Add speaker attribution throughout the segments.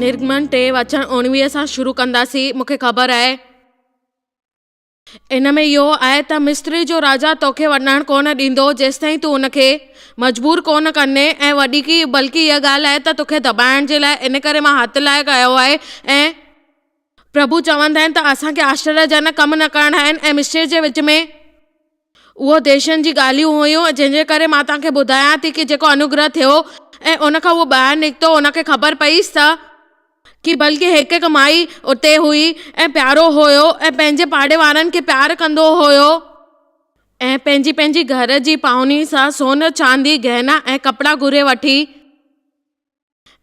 Speaker 1: نرگمن ٽي وچن 19 سان شروع ڪنداسين. مون کي خبر آهي. ان ۾ اهو آهي ته مصر جو راجا توکي وڃڻ ڪونه ڏيندو جيستائين تون ان کي مجبور ڪونه ڪندين ۽ وڏي بلڪ اها ڳالهه آهي ته توکي دٻائڻ جي لاء ان ڪري مان هٿ لاء ڪيو آهي ۽ پرڀو چوندا آهن ته اسان کي آشچريجنڪ ڪم نه ڪرڻا آهن ۽ مصر جي وچ ۾ اهو ديشن جي ڳالهيون هيون جنهن جي ڪري مان توهان کي ٻڌايان ٿي ڪي جيڪو انوگره ٿيو ۽ ان کان اهو ٻاهر نڪتو ان کي خبر پئيس ته ڪي بلڪه هڪ هڪ مائي اتي هئي ۽ پيارو هيو ۽ پنهنجي پاڙي وارن کي پيار ڪندو هيو ۽ پنهنجي پنهنجي گهر جي پاهوني سان سون چاندي گهنا ۽ ڪپڙا گهري وٺي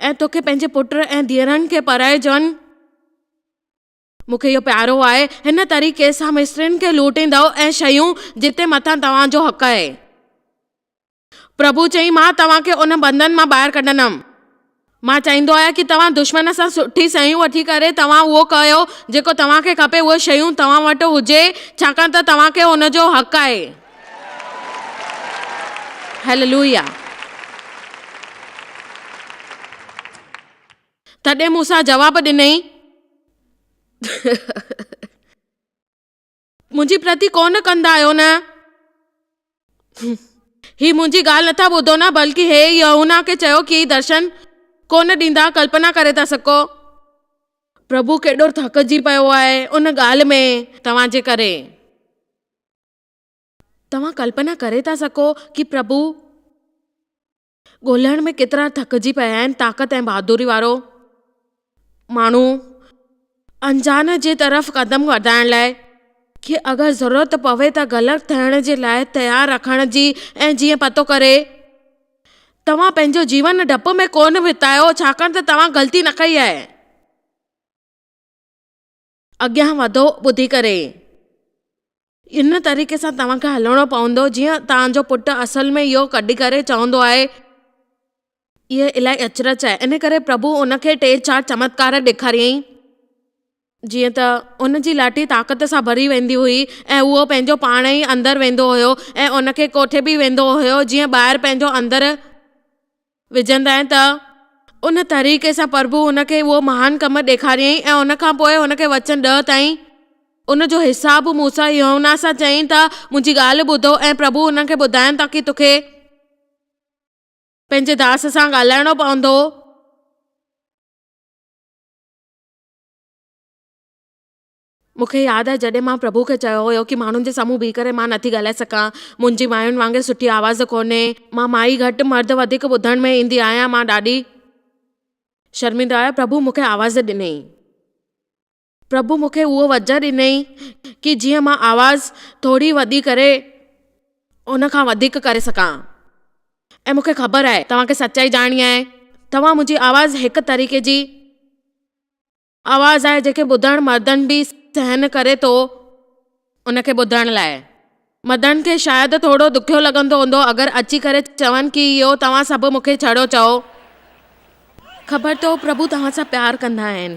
Speaker 1: ۽ توکي پنهنجي پٽ ۽ ڌيئرن کي پرائجن. مون کي اهو پيارو آهي. هن طريقي سان مصرين کي لوٽيندؤ ۽ شيون جتي مٿان توهان جو حق آهي. پرڀو چيائين، مان توهان کي ان بنڌن مان ٻاهر ڪڍندم. مان چاهيندو آهيان ڪي توهان دشمن سان سٺي شيون وٺي ڪري توهان اهو ڪيو جيڪو توهان کي کپي اهي شيون توهان وٽ هجي ڇاڪاڻ ته توهان کي ان جو حق آهي. هيللويا. تڏهن موسيٰ جواب ڏنائين. منهنجي پرتي ڪونه ڪندا آهيو نه؟ هي منهنجي ڳالهه نٿا ٻڌو نه بلڪ هي يوحنا کي چيو ڪي درشن ڪونه ڏيندا ڪلپنا ڪري ٿا سگهو. پرڀو ڪيڏو ٿڪجي پيو آهي ان ڳالهه ۾ توهان جي ڪري. توهان ڪلپنا ڪري ٿا سگهو ڪي پرڀو ڳولهڻ ۾ ڪيترا ٿڪجي پيا آهن طاقت ۽ بهادري وارو ماڻهو انجان جي طرف قدم وڌائڻ لاء کي اگر ضرورت پوي ته غلط ٿيڻ جي لاء تيار رکڻ جي ۽ جيئن پتو ڪري توهان پنهنجو جيون ڊپ ۾ ڪونه وتايو ڇاڪاڻ ته توهان غلطي نه ڪئي آهي. اڳيان وڌو ٻڌي ڪري. ان طريقي سان توهان کي هلڻو پوندو جيئن توهان جو پٽ اصل ۾ اهو ڪڍي ڪري چوندو آهي. اهي الاهي اچرج آهي ان ڪري پرڀو ان کي ٽي چار چمتڪار ڏيکاريائين. جيئن ته ان جي لاٺي طاقت سان ڀري ويندي هئي ۽ اهو پنهنجو پاڻ ئي اندر ويندو هيو ۽ ان کي ڪوٺي به ويندو هيو جيئن ٻاهر پنهنجو اندر وجهندا آهن ته ان طريقي سان پرڀو هن کي اهو مهان ڪم ڏيکاريائين ۽ ان کان پوء هن کي وچن ڏهه تائين ان جو حساب موسيٰ يوحنا سان چيائين ته منهنجي ڳالهه ٻڌو ۽ پرڀو هنن کي ٻڌائين ٿا ڪي توکي پنهنجي داس سان ڳالهائڻو پوندو. مون کي ياد آهي جڏهن مان پرڀو کي چيو هيو ڪي ماڻهن جي سامهون بيهي ڪري مان نٿي ڳالهائي سگهان منهنجي ماين وانگي سٺي آواز ڪونهي مان مائي گهٽ مرد وڌيڪ ٻڌڻ ۾ ايندي آهيان مان ڏاڍي شرمنده آهيان پرڀو مون کي آواز ڏنئي پرڀو مون کي اهو وجهه ڏنئي ڪي جيئن مان آواز ٿوري وڌي ڪري ان کان وڌيڪ ڪري سگهان ۽ مون کي خبر آهي توهان کي سچائي ڄاڻڻي آهي توهان منهنجي آواز هڪ طريقي جي آواز آهي جنهن کي ٻڌڻ مردن به سهن ڪري ٿو ان کي ٻڌڻ لاء مردن کي شايد ٿورو ڏکيو لڳندو هوندو اگر اچي ڪري چون ڪي اهو توهان سڀ مون کي ڇڙو چئو. خبر اٿو پرڀو توهان سان پيار ڪندا آهن.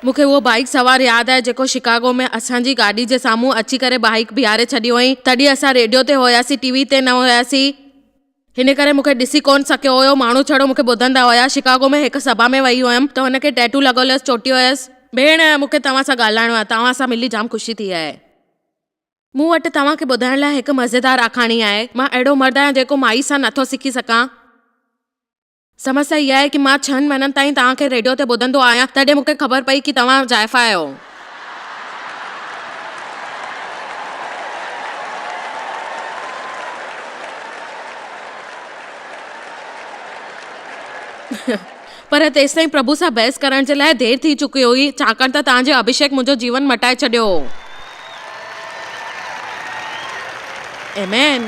Speaker 1: مون کي اهو بائيڪ سوار ياد آهي جيڪو شڪاگو ۾ اسان جي گاڏي جي سامهون اچي ڪري بائيڪ بيهاري ڇڏي هئائين تڏهن اسان ريڊيو تي هياسين ٽي وي تي نه هياسين. هن ڪري مون کي ڏسي ڪونه سگهيو هيو. ماڻهو ڇڙو مون کي ٻڌندا هيا. شڪاگو ۾ هڪ سڀا ۾ وئي هيم ته هن کي ٽيٽو لڳل هيس. چوٽي هيس. ڀيڻ، مون کي توهان سان ڳالهائڻو آهي. توهان سان ملي جام خوشي ٿي آهي. مون وٽ توهان کي ٻڌائڻ لاء هڪ مزيدار آکاڻي آهي. مان اهڙو مرد آهيان جيڪو مائي سان نٿو سکي سگهان. سمسيا اها آهي ڪي مان ڇهن مهينن تائين توهان کي ريڊيو تي ٻڌندو آهيان تڏهن مون کي خبر پئي ڪي توهان زائفه آهيو. پر تيستائين پرڀو سان بحث ڪرڻ جي لاء دير ٿي چڪي هئي ڇاڪاڻ ته توهان جي اڀيشيڪ منهنجو جيون مٽائي ڇڏيو هو. آمين.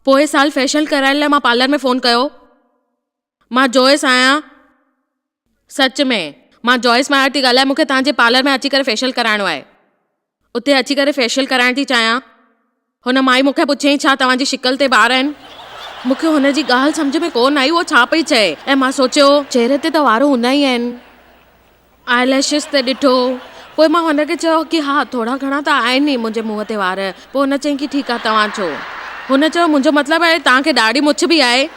Speaker 1: پوئين سال فيشل ڪرائڻ لاء مان پارلر ۾ فون ڪيو. مان جوائس آهيان. سچ ۾. مان جوائس مائر ٿي ڳالهايان. مون کي توهان جي پارلر ۾ اچي ڪري فيشل ڪرائڻو آهي. اتي اچي ڪري فيشل ڪرائڻ ٿي چاهيان. هن مائي مون کي پڇيائين ڇا توهان جي شڪل تي وار آهن؟ مون کي هن جي ڳالهه سمجهه ۾ ڪونه آئي اهو ڇا پئي چئي ۽ مان سوچيو. چهري تي ته وار هوندا ئي آهن. آء ليشز تي ڏٺو. پوء مان هن کي چيو ڪي ها ٿورا گهڻا ته آهن ئي منهنجي منهن تي وار. پوء هن چيائين ڪي ٺيڪ آهي توهان اچو. هن چيو، منهنجو مطلب آهي توهان کي ڏاڙهي مڇ به آهي؟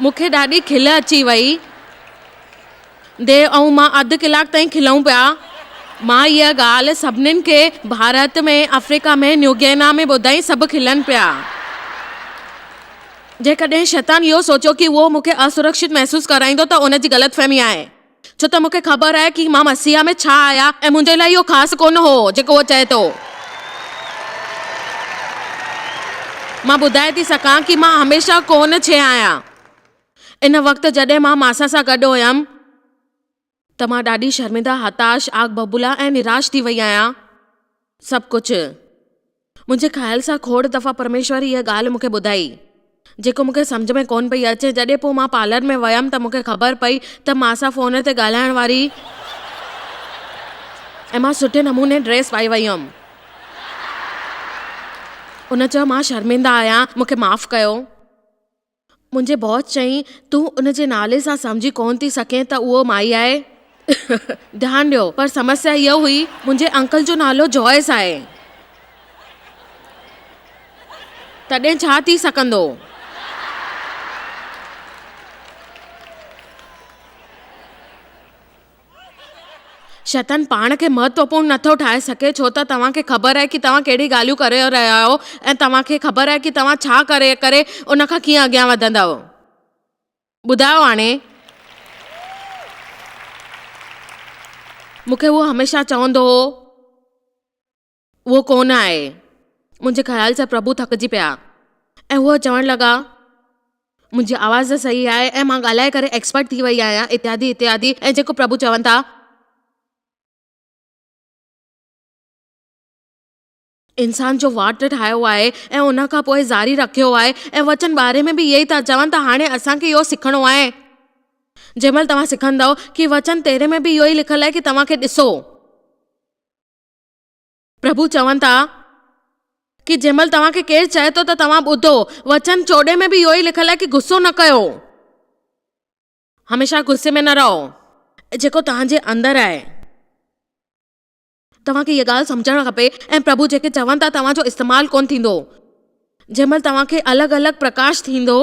Speaker 1: مون کي ڏاڍي کل اچي وئي. ديو ۽ مان اڌ ڪلاڪ تائين کلون پيا. مان اها ڳالهه سڀنين کي ڀارت ۾، آفريڪا ۾، نيوگينا ۾ ٻڌائي سڀ کلن پيا. جيڪڏهن شيطان اهو سوچيو ڪي اهو مون کي اسرڪشت محسوس ڪرائيندو ته ان جي غلط فهمي آهي. ڇو ته مون کي خبر آهي ڪي مان مسيح ۾ ڇا آهيان ۽ منهنجي لاء اهو خاص ڪونه هو جيڪو اهو چئي ٿو. مان ٻڌائي ٿي سگهان ڪي مان هميشه ڪونه ڇي آهيان. ان وقت جڏهن مان ماسا سان گڏ هيم ته مان ڏاڍي شرمنده، هتاش، آگ ببولا ۽ نراش ٿي وئي آهيان. سڀ ڪجهه. منهنجي خيال سان کوڙ دفعا پرميشور اها ڳالهه مون کي ٻڌائي، جيڪو مون کي سمجهه ۾ ڪونه پئي اچي. جڏهن پوء مان پارلر ۾ ويم ته مون کي خبر پئي ته ماسا فون تي ڳالهائڻ واري ۽ مان سٺي نموني ڊريس پائي وئي هيم. ان چيو، مان شرمنده آهيان، مون کي معاف ڪيو. منهنجي باس چيائين، تون ان جي نالي سان سمجهي ڪونه ٿي سگهين ته اهو مائي آهي؟ ڌيان ڏيو، پر سمسيا اها هئي، منهنجي انڪل جو نالو جوائس آهي. تڏهن ڇا ٿي سگهندو؟ شيطان پاڻ کي مهتوپورڻ نٿو ٺاهي سگهي ڇو ته توهان کي خبر آهي ڪي توهان ڪهڙي ڳالهيون ڪري رهيا آهيو ۽ توهان کي خبر آهي ڪي توهان ڇا ڪري ڪري ان کان ڪيئن اڳيان وڌندؤ. ٻڌايو هاڻي. مون کي اهو هميشه چوندو هو. اهو ڪونه آهي. منهنجي خيال سان پرڀو ٿڪجي پيا ۽ هو چوڻ لڳا، منهنجي آواز صحيح آهي ۽ مان ڳالهائي ڪري ايڪسپرٽ ٿي وئي آهيان اتيادي اتيادي ۽ جيڪو پرڀو چون ٿا. انسان جو واٽ ٺاهيو آهي ۽ ان کان پوء جاري رکيو آهي ۽ وچن باري ۾ به اهي ئي ٿا چون ته هاڻي اسان کي اهو سکڻو آهي. جنهن مهل توهان سکندؤ ڪي وچن تيرهين ۾ به اهو ئي لکيل آهي ڪي توهان کي ڏسو. پرڀو چون ٿا ڪي جنهن مهل توهان کي ڪير چئي ٿو ته توهان ٻڌو. وچن 14 ۾ به اهو ئي لکيل آهي ڪي غصو نه ڪيو. هميشه غصي ۾ نه رهو. جيڪو توهان جي اندر آهي. توهان کي اها ڳالهه سمجهڻ کپي ۽ پرڀو جيڪي چون ٿا توهان جو استعمال ڪونه ٿيندو. جنهن مهل توهان کي الڳ الڳ پرڪاش ٿيندو.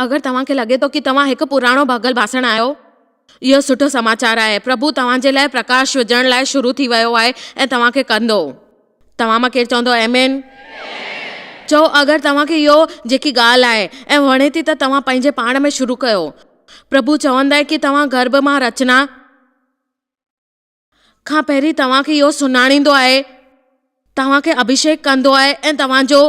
Speaker 1: اگر توهان کي لڳي ٿو ڪي توهان هڪ پراڻو ڀڳل باسڻ آهيو، اهو سٺو سماچار آهي. پرڀو توهان جي لاء پرڪاش وجهڻ لاء شروع ٿي ويو آهي ۽ توهان کي ڪندو. توهان مان ڪير چوندو آمين؟ چئو اگر توهان کي اهو جيڪي ڳالهه آهي ۽ وڻي ٿي ته توهان پنهنجي پاڻ ۾ شروع ڪيو. پرڀو چوندا آهي ڪي توهان گرڀ مان رچنا کان پهرين توهان کي اهو سڃاڻيندو آهي، توهان کي اڀشيڪ ڪندو آهي ۽ توهان جو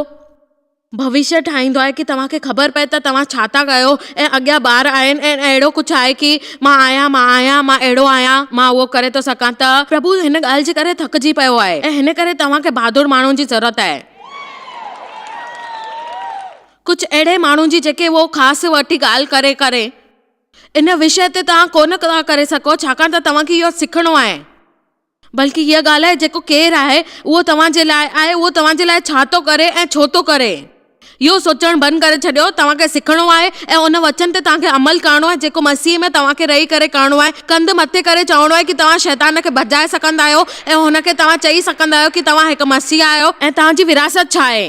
Speaker 1: ڀوشيه ٺاهيندو آهي ڪي توهان کي خبر پئي ته توهان ڇا ٿا ڪيو ۽ اڳيان ٻار آهن ۽ اهڙو ڪجهه آهي ڪي مان آهيان مان آهيان مان اهڙو آهيان مان اهو ڪري ٿو سگهان ته پرڀو هن ڳالهه جي ڪري ٿڪجي پيو آهي ۽ هن ڪري توهان کي بهادر ماڻهن جي ضرورت آهي. ڪجهه اهڙي ماڻهن جي جيڪي اهو خاص وٺي ڳالهه ڪري ڪري. ان وشيه تي توهان ڪونه ٿا ڪري سگهو ڇاڪاڻ ته توهان کي اهو سکڻو آهي. بلڪه هيء ڳالهه آهي جيڪو ڪير آهي، اهو توهان جي لاء آهي، اهو توهان جي لاء ڇا ٿو ڪري ۽ ڇو ٿو ڪري. اهو سوچڻ بند ڪري ڇڏيو، توهان کي سکڻو آهي ۽ ان وچن تي توهان کي عمل ڪرڻو آهي جيڪو مسيح ۾ توهان کي رهي ڪري ڪرڻو آهي. ڪنڌ مٿي ڪري چوڻو آهي ڪي توهان شيطان کي ڀڄائي سگهندا آهيو ۽ هن کي توهان چئي سگهندا آهيو ڪي توهان هڪ مسيح آهيو ۽ توهان جي وراثت ڇا آهي.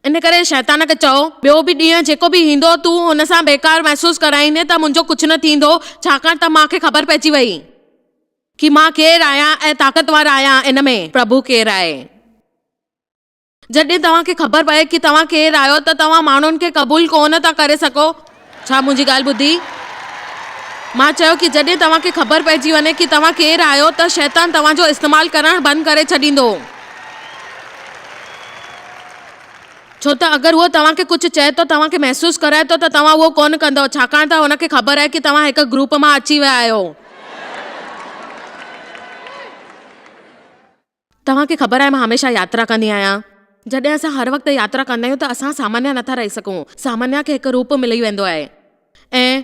Speaker 1: ان ڪري شيطان کي چئو، ٻيو به ڏينهن جيڪو به ايندو، تون هن سان بيڪار محسوس ڪرائيندين ته منهنجو ڪجهه نه ٿيندو، ڇاڪاڻ ته مان کي خبر پئجي وئي ڪي مان ڪير آهيان ۽ طاقتور آهيان ان ۾ پرڀو ڪير آهي. جڏهن توهان کي خبر پئي ڪي توهان ڪير آهيو ته توهان ماڻهن کي قبول ڪونه ٿا ڪري سگهو. ڇا منهنجي ڳالهه ٻڌي؟ مان چيو ڪي جڏهن توهان کي خبر پئجي وڃي ڪي توهان ڪير آهيو ته شيطان توهان جو استعمال ڪرڻ بند ڪري ڇڏيندو. ڇو ته اگر هو توهان کي ڪجهه چئي ٿو توهان کي محسوس ڪرائي ٿو ته توهان اهو ڪونه ڪندؤ ڇاڪاڻ ته هن کي خبر آهي ڪي توهان هڪ گروپ مان اچي ويا آهيو. توهان کي خبر آهي مان هميشه ياترا ڪندي آهيان. جڏهن اسان هر وقت ياترا ڪندا آهيون ته اسان سامانيه نٿا رهي سگهون. سامانيه کي هڪ روپ ملي ويندو آهي ۽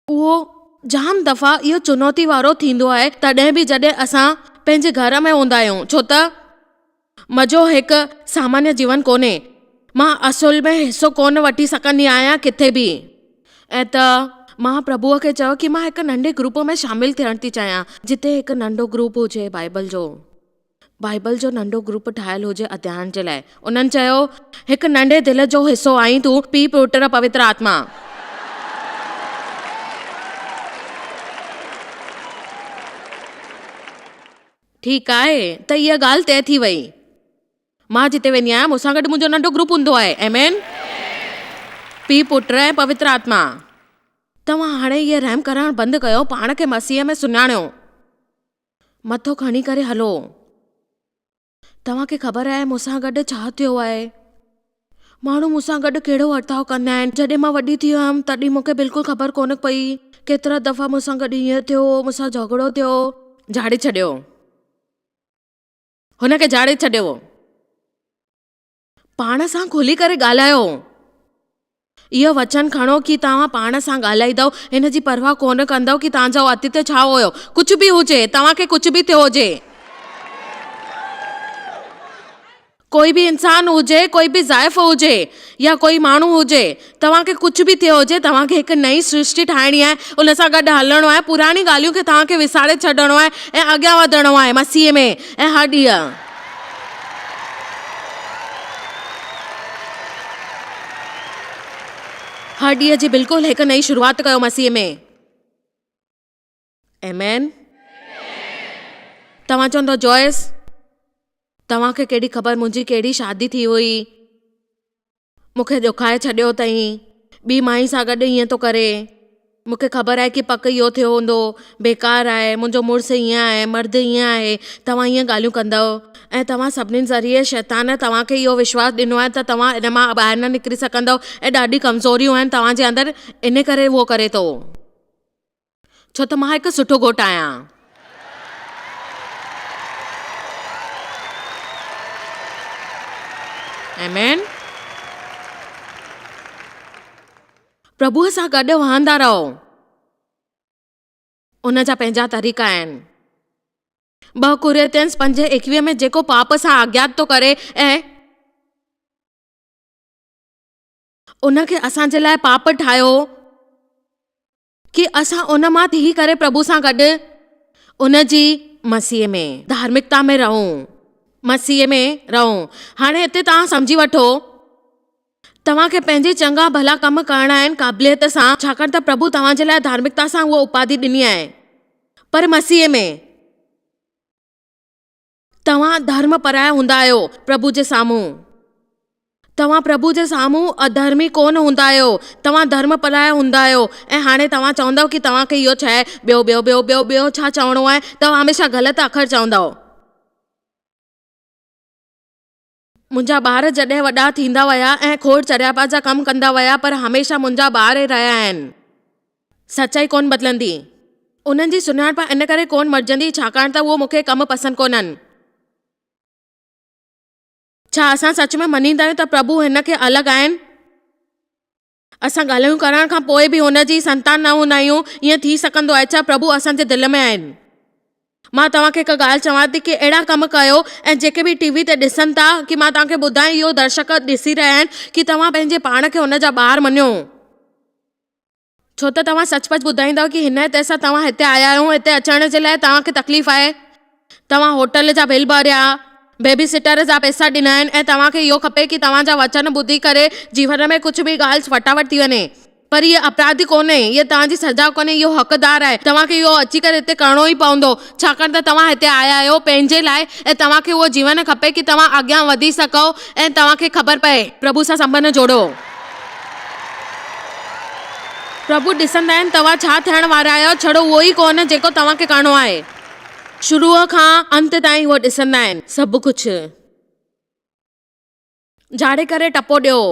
Speaker 1: اهو جام دفعا اهو چنوتي وارو ٿيندو آهي تڏهن به جڏهن اسان پنهنجي گهر ۾ هوندا آهيون ڇو ته مزو هڪ سامانيه جيون ڪونهي. مان اصل ۾ حصو ڪونه وٺي سگهندي آهيان ڪٿي به. ۽ ته مان پرڀوء کي چيو ڪي مان هڪ ننڍي گروپ ۾ شامل ٿيڻ ٿي چاهيان جتي هڪ ننڍو گروپ هجي بائيبل جو. بائيبل جو ننڍو گروپ ٺاهيل هجي اڌيائن جي لاء. انهن چيو، هڪ ننڍي دل جو حصو آهين تون، پيء پٽ پوتر آتما. ٺيڪ آهي ته اها ڳالهه طئي ٿي وئي. مان جتي ويندي آهيان مون سان گڏ منهنجو ننڍو گروپ هوندو آهي. آمين. پيء، پٽ ۽ پوتر آتما. توهان هاڻي اهي رحم ڪرڻ بند ڪيو، پاڻ کي مسيح ۾ سڃاڻيو. مٿو کڻي ڪري هلو. توهان کي خبر آهي مون سان گڏ ڇا ٿيو آهي؟ ماڻهو مون سان گڏ ڪهڙو ورتاء ڪندا آهن. جڏهن مان وڏي ٿي هيم تڏهن مون کي بلڪل خبر ڪونه پئي. ڪيترا دفعا مون سان گڏ ائين ٿيو، مون سان جهڳڙو ٿيو. جهاڙي ڇڏيو. هن کي جهاڙي ڇڏيو. پاڻ سان کلي ڪري ڳالهايو. اهو وچن کڻو ڪي توهان پاڻ سان ڳالهائيندؤ، هن جي پرواهه ڪونه ڪندؤ ڪي توهان جو اتيت ڇا هيو. ڪجهه به هجي، توهان کي ڪجهه به ٿيو هجي. ڪوئي به انسان هجي، ڪوئي به زائف هجي يا ڪوئي ماڻهو هجي، توهان کي ڪجهه به ٿيو هجي، توهان کي هڪ نئين سرشٽي ٺاهڻي آهي، ان سان گڏ هلڻو آهي، پراڻي ڳالهيون کي توهان کي وساري ڇڏڻو آهي ۽ اڳيان وڌڻو آهي مسيح ۾ ۽ هر ڏينهن. هر ڏينهن جي بلڪل هڪ نئين شروعات ڪيو مسيح ۾. آمين. توهان چوندؤ جوائس توهان کي ڪهڙي خبر منهنجي ڪهڙي شادي ٿي هئي. مون کي ڏکائي ڇڏيو اٿئين. ٻي مائي سان گڏ ائين ٿو ڪري. مون کي خبر آهي ڪي پڪ اهو ٿيو هوندو. بيڪار آهي. منهنجو مڙس ائين آهي، مرد ائين آهي. توهان ائين ڳالهيون ڪندؤ. ۽ توهان سڀنين ذريعي شيطان توهان کي اهو وشواس ڏنو آهي ته توهان ان مان ٻاهر نه نڪري سگهندؤ ۽ ڏاڍي ڪمزوريون آهن توهان جي اندر ان ڪري اهو ڪري ٿو. ڇو ته مان هڪ سٺو گهوٽ آهيان. آمين. پرڀوء سان گڏ وهندا رهو. ان جا پنهنجا طريقا آهن. 2 ڪورنٿينس 5:21 ۾ جيڪو پاپ سان آگيات ٿو ڪري ۽ ان کي اسان جي لاء پاپ ٺاهيو ڪي اسان ان مان ٿي ڪري پرڀو سان گڏ ان جي مسيح ۾ ڌارمڪتا ۾ رهون مسيح ۾ رهون هاڻي هتي توهان سمجهي وٺو توهان کي پنهنجي چڱا ڀلا ڪم ڪرڻا آهن قابليت سان ڇاڪاڻ ته پرڀو توهان جي لاء ڌارمڪتا سان اها اپاڌي ڏني آهي پر مسيح ۾ توهان ڌرم پرايا هوندا آهيو پرڀو جي سامهون. توهان پرڀو جي سامهون اڌرمي ڪونه هوندا آهيو، توهان ڌرم پرايا هوندا آهيو ۽ هاڻي توهان چوندؤ ڪي توهان کي اهو ڇا آهي، ٻيو ٻيو ٻيو ٻيو ٻيو ڇا چوڻو آهي، توهان هميشه غلط اکر چوندؤ. منهنجا ٻار جڏهن وڏا ٿيندا ويا ۽ کوڙ چريائپ جا ڪم ڪندا ويا پر هميشه منهنجا ٻار ئي رهيا آهن. سچائي ڪونه بدلندي. انهن جي سڃاڻپ ان ڪري ڪونه مٽجندي ڇاڪاڻ ته اهو مون کي ڪم پسند ڪونهن. ڇا اسان سچ ۾ مڃيندا آهيون ته پرڀو هن کي الڳ آهن؟ اسان ڳالهيون ڪرڻ کان پوء به هن جي سنتان نه هوندا آهيون. ائين ٿي سگهندو آهي ڇا پرڀو اسان جي دل ۾ آهن؟ مان توهان کي هڪ ڳالهه چوان ٿي ڪي اهڙا ڪم ڪيو ۽ جيڪي به ٽي وي تي ڏسن ٿا ڪي مان توهان کي ٻڌايان اهو درشڪ ڏسي رهيا آهن ڪي توهان پنهنجي پاڻ کي هن جا ٻار مڃو ڇو ته توهان سچ پچ ٻڌائيندؤ ڪي هن هتي سان توهان هتي آيا آهيو هتي اچڻ جي لاء توهان کي تڪليف آهي توهان هوٽل جا بل ڀريا بيبي سٽر جا پئسا ڏنا آهن ۽ توهان کي اهو کپي ڪي توهان جا وچن ٻڌي ڪري جيون ۾ ڪجهه به ڳالهه فٽافٽ ٿي وڃي پر هيء اپراڌي ڪونهي، هيء توهان جي سزا ڪونهي، اهو حقدار آهي. توهان کي اهو اچي ڪري هتي ڪرڻو ئي پوندو، ڇاڪاڻ ته توهان هتي آيا آهيو پنهنجي لاء ۽ توهان کي اهو جيون کپي ڪي توهان اڳيان وڌي سگهو ۽ توهان کي خبر پئي. پرڀو سان سنٻنڌ جوڙو. پرڀو ڏسندا آهن توهان ڇا ٿيڻ وارا آهيو، ڇڙو اهو ئي ڪونه جيڪو توهان کي ڪرڻو آهي. شروع کان انت تائين اهو ڏسندا آهن. سڀ ڪجهه جاڙي ڪري ٽپو ڏيو.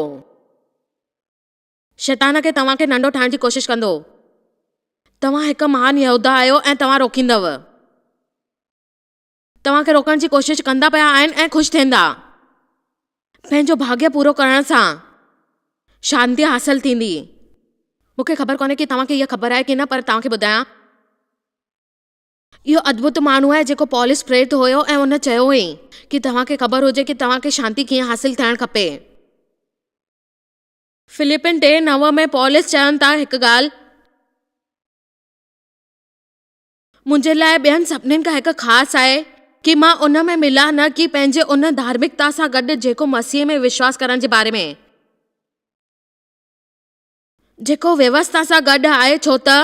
Speaker 1: شيطان کي توهان کي ننڍو ٺاهڻ جي ڪوشش ڪندو. توهان هڪ مهان يهودا آهيو ۽ توهان روڪيندؤ. توهان کي روڪڻ جي ڪوشش ڪندا پيا آهن ۽ خوش ٿيندا. پنهنجو ڀاڳيه پورو ڪرڻ سان شانتي حاصل ٿيندي. مون کي خبر ڪونهي ڪي توهان کي اها خبر آهي ڪي نه پر توهان کي ٻڌايان. اهو ادڀت ماڻهو آهي جيڪو پولس پريرت هيو ۽ ان چيو هئي ڪي توهان کي خبر هجي ڪي توهان کي شانتي ڪيئن حاصل ٿيڻ کپي. فلپين 3:9 ۾ پولس چون ٿا هڪ ڳالهه. منهنجي لاء ٻين سڀنين کان هڪ خاص آهي ڪي مان ان ۾ ملان نه ڪي پنهنجي ان ڌارمڪتا سان گڏ جيڪو مسيح ۾ وشواس ڪرڻ جي باري ۾. جيڪو ويوسٿا سان گڏ آهي ڇو ته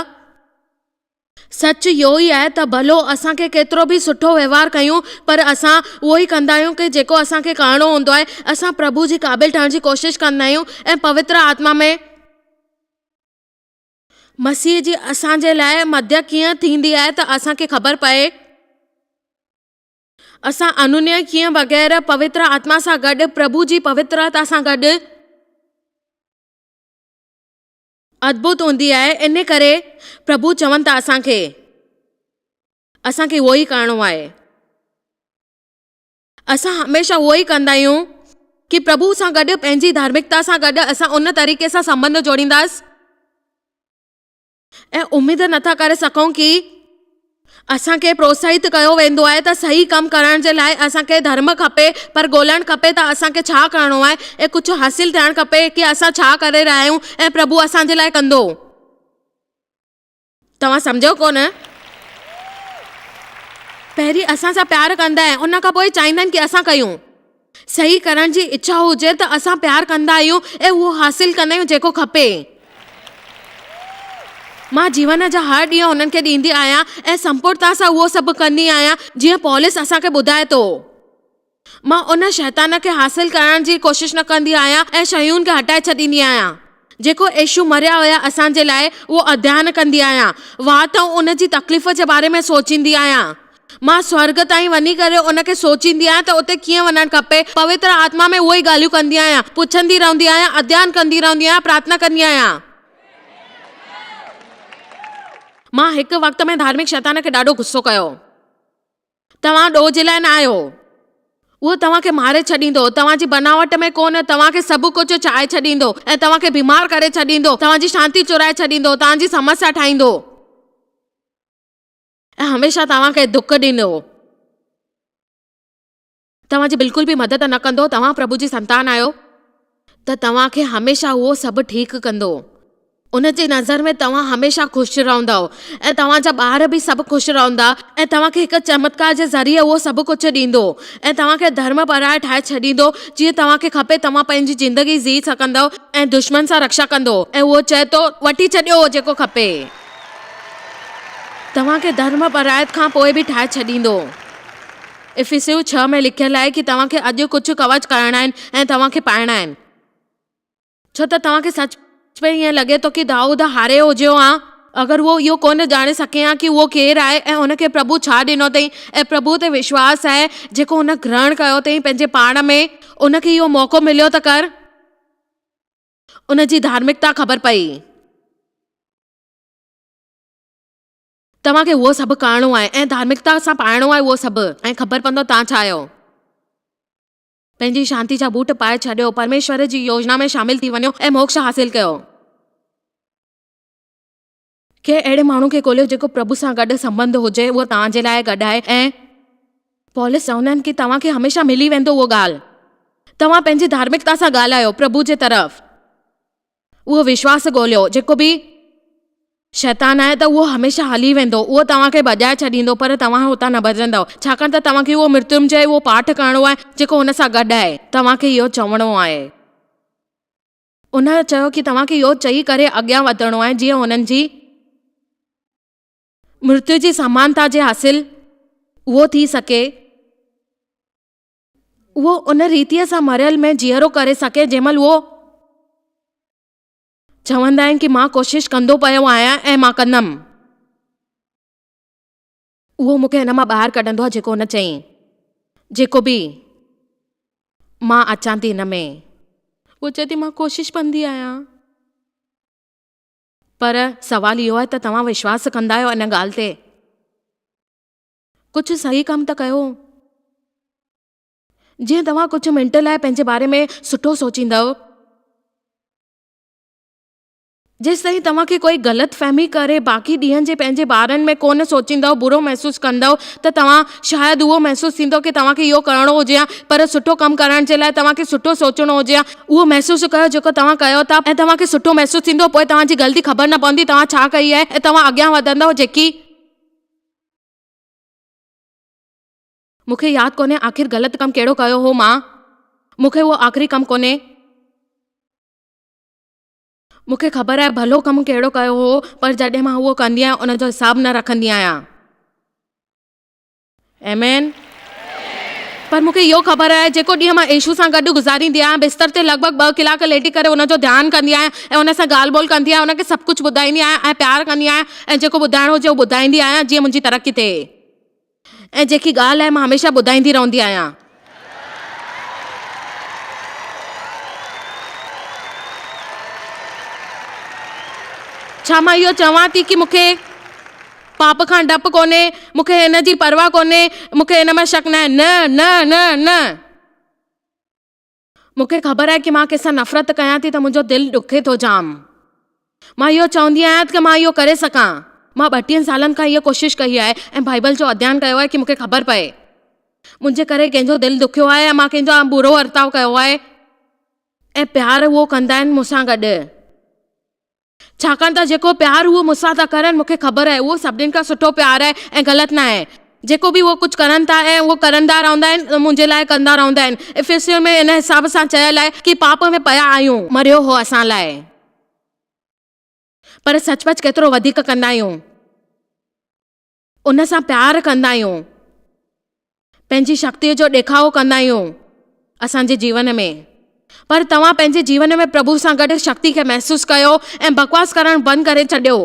Speaker 1: سچ اهو ئي آهي ته ڀلو اسان کي ڪيترو به سٺو وهنوار ڪيون پر اسان اهو ئي ڪندا آهيون ڪي جيڪو اسان کي ڪرڻو هوندو آهي اسان پرڀو جي قابل ٺهڻ جي ڪوشش ڪندا آهيون ۽ پوتر آتما ۾ مسيح جي اسان جي لاء مدد ڪيئن ٿيندي آهي ته اسان کي خبر پئي اسان انونيه ڪيئن بغير پوتر آتما سان گڏ پرڀو جي پوترتا سان گڏ ادڀت هوندي آهي ان ڪري پرڀو چون ٿا اسان کي اسان کي اهو ئي ڪرڻو آهي اسان هميشه اهو ئي ڪندا آهيون ڪي پرڀو سان گڏ پنهنجي ڌارمڪتا سان گڏ اسان ان طريقي سان سنٻنڌ جوڙينداس ۽ اميد نٿا ڪري سگهون ڪي اسان کي پروتساهت ڪيو ويندو آهي ته صحيح ڪم ڪرڻ جي لاء اسان کي ڌرم کپي پر ڳولڻ کپي ته اسان کي ڇا ڪرڻو آهي ۽ ڪجهه حاصل ٿيڻ کپي ڪي اسان ڇا ڪري رهيا آهيون ۽ پرڀو اسان جي لاء ڪندو. توهان سمجهيو ڪونه؟ پهرين اسان سان پيار ڪندا ۽ ان کان پوء چاهيندا آهن ڪي اسان ڪيون. صحيح ڪرڻ جي اڇا هجي ته اسان پيار ڪندا آهيون ۽ اهو حاصل ڪندا آهيون جيڪو کپي. مان جيون جا هر ڏينهن انهن کي ڏيندي آهيان ۽ سمپورڻتا سان اهو سڀ ڪندي آهيان جيئن پولس اسان کي ٻڌائي ٿو. مان ان شيطان کي حاصل ڪرڻ جي ڪوشش نه ڪندي آهيان ۽ شين کي هٽائي ڇڏيندي آهيان. جيڪو يسوع مريا هيا اسان جي لاء اهو اڌيان ڪندي آهيان. وات ۽ ان جي تڪليف جي باري ۾ سوچيندي آهيان. مان سورڳ تائين وڃي ڪري ان کي سوچيندي آهيان ته اتي ڪيئن وڃڻ کپي. پوتر آتما ۾ اهي ئي ڳالهيون ڪندي آهيان. پڇندي رهندي آهيان، اڌيان ڪندي رهندي آهيان، پرارٿنا ڪندي آهيان. مان هڪ وقت ۾ ڌارمڪ شيطان کي ڏاڍو غصو ڪيو. توهان ڏوهه جي لاء نه آهيو. اهو توهان کي ماري ڇڏيندو، توهان جي بناوٽ ۾ ڪونه، توهان کي سڀ ڪجهه چاهي ڇڏيندو ۽ توهان کي بيمار ڪري ڇڏيندو، توهان جي شانتي چورائي ڇڏيندو، توهان جي سمسيا ٺاهيندو ۽ هميشه توهان کي دک ڏيندو. توهان جي بلڪل به مدد نه ڪندو، توهان پرڀو جي سنتان آهيو ته توهان کي هميشه اهو سڀ ٺيڪ ڪندو. ان جي نظر ۾ توهان هميشه خوش رهندؤ ۽ توهان جا ٻار به سڀ خوش رهندا ۽ توهان کي هڪ چمتڪار جي ذريعي اهو سڀ ڪجهه ڏيندو ۽ توهان کي ڌرم پرائڻ ٺاهي ڇڏيندو جيئن توهان کي کپي توهان پنهنجي زندگي جي سگهندؤ ۽ دشمن سان رڪشا ڪندو ۽ اهو چئي ٿو وٺي ڇڏيو جيڪو کپي. توهان کي ڌرم پرائت کان پوء به ٺاهي ڇڏيندو. افسيون ڇهه ۾ لکيل آهي ڪي توهان کي اڄ ڪجهه ڪوچ ڪرڻا آهن ۽ توهان کي پائڻا آهن. ڇو ته توهان کي سچ ۾ ائين لڳي ٿو ڪي دائود هاري هجيو ها اگر اهو اهو ڪونه ڄاڻي سگهي ها ڪي اهو ڪير آهي ۽ هن کي پرڀو ڇا ڏنو اٿئي ۽ پرڀو تي وشواس آهي جيڪو هن گرهڻ ڪيو اٿئي پنهنجي پاڻ ۾ ان کي اهو موقعو مليو ته ڪر ان جي ڌارمڪتا خبر پئي. توهان کي اهو سڀ ڪرڻو آهي ۽ ڌارمڪتا سان پائڻو آهي اهو سڀ ۽ خبر پوندو توهان ڇا آهيو. پنهنجي شانتي جا بوٽ پائي ڇڏيو، پرميشور جي يوجنا ۾ شامل ٿي وڃو ۽ موڪش حاصل ڪيو. ڪنهن اهڙي ماڻهو کي ڳوليو جيڪو پرڀو سان گڏ سنٻنڌ هجي، اهو توهان جي لاء گڏ آهي ۽ پولس چوندا آهن ڪي توهان کي هميشه ملي ويندو اهو ڳالهه. توهان پنهنجي ڌارمڪتا سان ڳالهايو پرڀو جي طرف. اهو وشواس ڳوليو، جيڪو به شيطان آهي ته اهو هميشه هلي ويندو، اهو توهان کي ڀڄائي ڇڏيندو، پر توهان هتان نه ڀڄندؤ، ڇاڪاڻ ته توهان کي اهو مرتيونجي اهو پاٺ ڪرڻو آهي، جيڪو هن سان گڏ آهي. توهان کي اهو چوڻو آهي. ان چيو ڪي توهان کي اهو چئي ڪري اڳيان وڌڻو آهي، جيئن هنن جي مرتيو جي سمانتا جي حاصل اهو ٿي سگهي. اهو ان ريتيء سان مريل ۾ جيئرو ڪري سگهي جنهن مهل اهو چوندا آهن ڪي مان ڪوشش ڪندو پيو آهيان ۽ مان ڪندم. اهو مون کي هن مان ٻاهر ڪڍندو آهي جيڪو هن چئين. جيڪو به مان اچان ٿي هن ۾. هوء چئي ٿي مان ڪوشش پندي آهيان. پر سوال اهو آهي ته توهان وشواس ڪندا آهيو ان ڳالهه تي؟ ڪجهه صحيح ڪم ته ڪيو. جيئن توهان ڪجهه منٽ لاء پنهنجي باري ۾ سٺو سوچيندؤ. جيستائين توهان کي ڪوئي غلط فهمي ڪري باقي ڏينهن جي پنهنجي بارن ۾ ڪونه سوچيندؤ، برو محسوس ڪندؤ ته توهان شايد اهو محسوس ٿيندو ڪي توهان کي اهو ڪرڻو هجي ها پر سٺو ڪم ڪرڻ جي لاء توهان کي سٺو سوچڻو هجي ها. اهو محسوس ڪيو جيڪو توهان ڪيو ٿا ۽ توهان کي سٺو محسوس ٿيندو پوء توهان جي غلطي خبر نه پوندي توهان ڇا ڪئي آهي ۽ توهان اڳيان وڌندؤ جيڪي مون کي ياد ڪونهي آخر غلط ڪم ڪهڙو ڪيو هو مان. مون کي اهو آخري ڪم ڪونهي. مون کي خبر آهي ڀلو ڪم ڪهڙو ڪيو هو پر جڏهن مان اهو ڪندي آهيان ان جو حساب نه رکندي آهيان. آمين. پر مون کي اهو خبر آهي جيڪو ڏينهن مان يسوع سان گڏ گذاريندي آهيان بستر تي لڳ ڀڳ ٻه ڪلاڪ ليٽي ڪري ان جو ڌيان ڪندي آهيان ۽ ان سان ڳالهه ٻولهه ڪندي آهيان ان کي سڀ ڪجهه ٻڌائيندي آهيان ۽ پيار ڪندي آهيان ۽ جيڪو ٻڌائڻو هجي اهو ٻڌائيندي آهيان جيئن منهنجي ترقي ٿئي. ۽ جيڪي ڳالهه آهي مان هميشه ٻڌائيندي رهندي آهيان. ڇا مان اهو چوان ٿي ڪي مون کي پاپ کان ڊپ ڪونهي، مون کي هن جي پرواهه ڪونهي، مون کي هن مان شڪ ناهي؟ نه، نه، نه، نه. مون کي خبر آهي ڪي مان ڪنهن سان نفرت ڪيان ٿي ته منهنجو دل ڏکي ٿو جام. مان اهو چوندي آهيان ته مان اهو ڪري سگهان. مان ٻٽيهن سالن کان هيء ڪوشش ڪئي آهي ۽ بائيبل جو اڌيان ڪيو آهي ڪي مون کي خبر پئي. منهنجي ڪري ڪنهن جو دل ڏکيو آهي يا مان ڪنهن جو برو ورتاء ڪيو آهي. ۽ پيار اهو ڪندا آهن مون سان گڏ. ڇاڪاڻ ته جيڪو پيار هو مون سان ٿا ڪرن، مون کي خبر آهي، اهو سڀني کان سٺو پيار آهي ۽ غلط ناهي. جيڪو به اهو ڪجهه ڪرن ٿا ۽ اهو ڪرندا رهندا آهن، منهنجي لاء ڪندا رهندا آهن. افسيون ۾ ان حساب سان چيل آهي ڪي پاپ ۾ پيا آهيون. مريو هو اسان لاء. پر سچ پچ ڪيترو وڌيڪ ڪندا آهيون. ان سان پيار ڪندا آهيون، پنهنجي شڪتيء جو ڏيکاء ڪندا آهيون اسان جي جيون ۾. پر توهان پنهنجي جيون ۾ پرڀو سان گڏ شڪتي کي محسوس ڪيو ۽ بڪواس ڪرڻ بند ڪري ڇڏيو.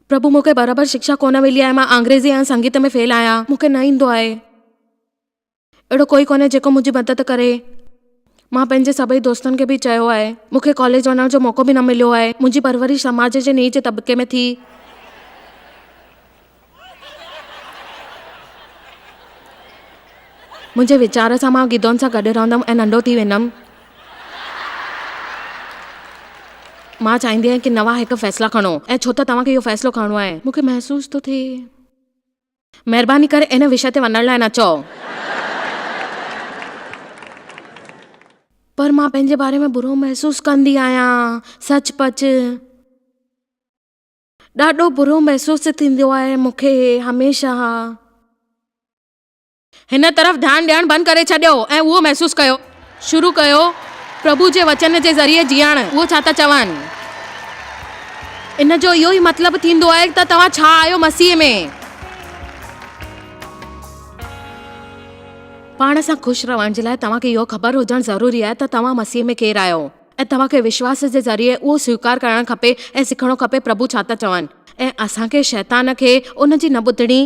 Speaker 1: پرڀو مون کي برابر شڪشا ڪونه ملي آهي مان انگريزي ۽ سنگيت ۾ فيل آهيان مون کي نه ايندو آهي اهڙو ڪوئي ڪونهي جيڪو منهنجي مدد ڪري مان پنهنجي سڀئي دوستن کي به چيو آهي مون کي ڪاليج وڃڻ جو موقعو به نه مليو آهي منهنجي پرورش سماج جي نيچ طبقي ۾ ٿي منهنجي ويچار سان مان گدون سان گڏ رهندم ۽ ننڍو ٿي ويندم مان چاهيندي آهيان ڪي نوان هڪ فيصلا کڻو ۽ ڇو ته توهان کي اهو فيصلو کڻڻو آهي. مون کي محسوس ٿو ٿئي. مهرباني ڪري ان وشي تي وڃڻ لاء نه چئو. پر مان پنهنجي باري ۾ برو محسوس ڪندي آهيان. سچ پچ. ڏاڍو برو محسوس ٿيندو آهي مون کي هميشه. هن طرف ڌيان ڏيڻ بند ڪري ڇڏيو ۽ اهو محسوس ڪيو. شروع ڪيو، پرڀو جي وچن جي ذريعي جيئڻ، اهو ڇا ٿا چون؟ ان جو اهو ئي مطلب ٿيندو آهي ته توهان ڇا آهيو مسيح ۾. پاڻ سان خوش رهڻ جي لاء توهان کي اهو خبر هجڻ ضروري آهي ته توهان مسيح ۾ ڪير آهيو ۽ توهان کي وشواس جي ذريعي اهو سويڪار ڪرڻ کپي ۽ سکڻو کپي پرڀو ڇا ٿا چون ۽ اسان کي شيطان کي ان جي نه ٻڌڻي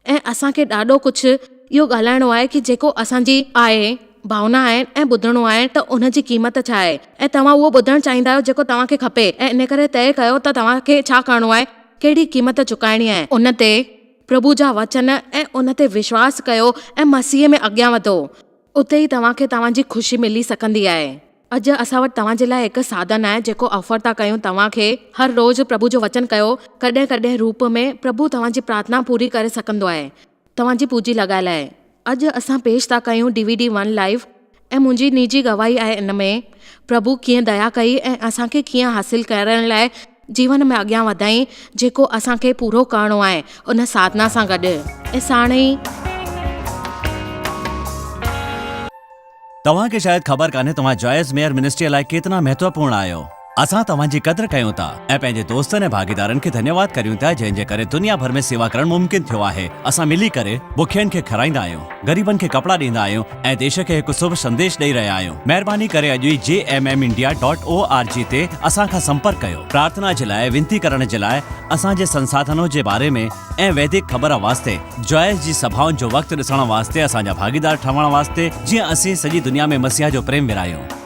Speaker 1: ۽ اسان کي ڏاڍو ڪجهه اهو ڳالهائڻو آهي ڪي جيڪو اسان جي آهي ڀاونا آهن ۽ ٻڌڻو آهي ته ان جي قيمت ڇا آهي ۽ توهان اهو ٻڌڻ چاهيندا آهيو جيڪو توهان کي کپي ۽ ان ڪري طئي ڪيو ته توهان کي ڇا ڪرڻو آهي ڪهڙي قيمت چڪائڻي آهي ان تي پرڀو جا وچن ۽ ان تي وشواس ڪيو ۽ مسيح ۾ اڳيان وڌو اتي ئي توهان کي توهان جي خوشي ملي سگهندي آهي. اڄ اسان وٽ توهان جي لاء هڪ ساڌن آهي جيڪو آفر ٿا ڪيون توهان کي هر روز پرڀو جو وچن ڪيو ڪڏهن ڪڏهن روپ ۾ پرڀو توهان جي پرارٿنا پوري ڪري سگهندو آهي توهان جي پوڄي لڳايل آهي اڄ اسان پيش ٿا ڪيون D V D one life ۽ منهنجي نجي گواهي آهي ان ۾ پرڀو ڪيئن ديا ڪئي ۽ اسان کي ڪيئن حاصل ڪرڻ لاء جيون ۾ اڳيان وڌائين جيڪو اسان کي پورو ڪرڻو آهي ان ساڌنا سان گڏ ۽ ساڻ ئي.
Speaker 2: توهان کي شايد خبر ڪانهي توهان جوائس ميئر منسٽريء لاء ڪيتنا مهتوپورڻ آهيو. اسان توهان جي قدر ڪيون ٿا ۽ پنهنجي دوستن ۽ ڀاڳيدارن کي ڌنيواد ڪريون ٿا جنهن جي ڪري دنيا ڀر ۾ سيوا ڪرڻ ممڪن ٿيو آهي. اسان ملي ڪري بکين کي کارائيندا آهيون، غريبن کي ڪپڙا ڏيندا آهيون ۽ ديش کي هڪ شڀ سنديش ڏئي رهيا آهيون. مهرباني ڪري اڄ ئي J M M India dot O R G تي اسان کان سمپرڪ ڪيو. پرارٿنا جي لاء وينتي ڪرڻ جي لاء اسان جي سنساڌنو جي باري ۾ ۽ ويدڪ خبر واسطي جوائس جي سڀائن جو وقت ڏسڻ واسطي اسان جا ڀاڳيدار ٺهڻ واسطي جيئن اسين سڄي دنيا ۾ مسيح جو پريم ورهايون.